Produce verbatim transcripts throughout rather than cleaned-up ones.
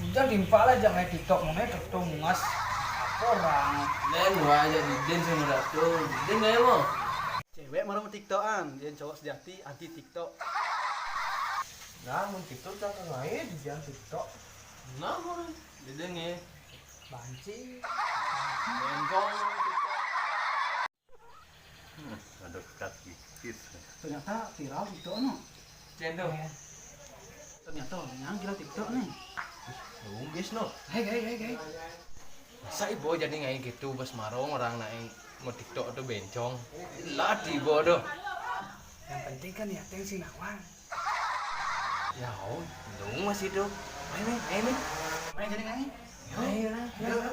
Jangan timpal aja main TikTok, mau main TikTok ngas. Apa orang? Lain wae aja diden sama datu. Diden gak mau. Cewek marah mau TikTokan, yang cowok sejati anti TikTok. Nah, mun TikTok jangan ngain di jalan TikTok. Nah, mun diden ya. Banci. Bengkong. Hmm, ada kaki. Ternyata viral TikTok no. Cendol. Ternyata yang gila TikTok nih. Nunggis no. Hei, hei, hei, hei. Masa ibu jadi ngain gitu, bos marong orang naik mau TikTok tuh bencong. Lah di ibu tuh. Yang penting kan niatnya sih nawang. Ya, oh, dong masih tuh. Ayo, men, ayo, men. Ayo, jadi ngain. Ayo lah. Ayo.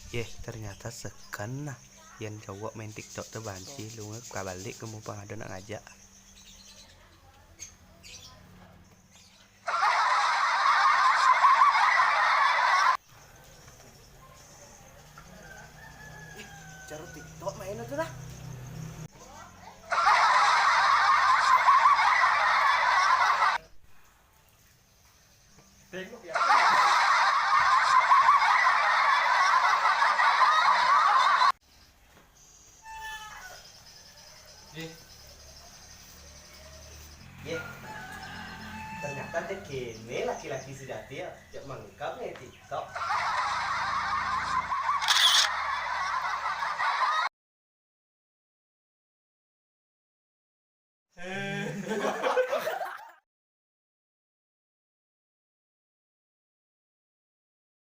Yeh, ternyata seken nah. Yang cowok main TikTok tuh banci, lu nggak balik ke mumpung ada nak ngajak. Cara TikTok main itu dah. Tengok ya. Yeh. Yeh. Ternyata dek kene laki-laki sejati ya, cek mengkap nih TikTok.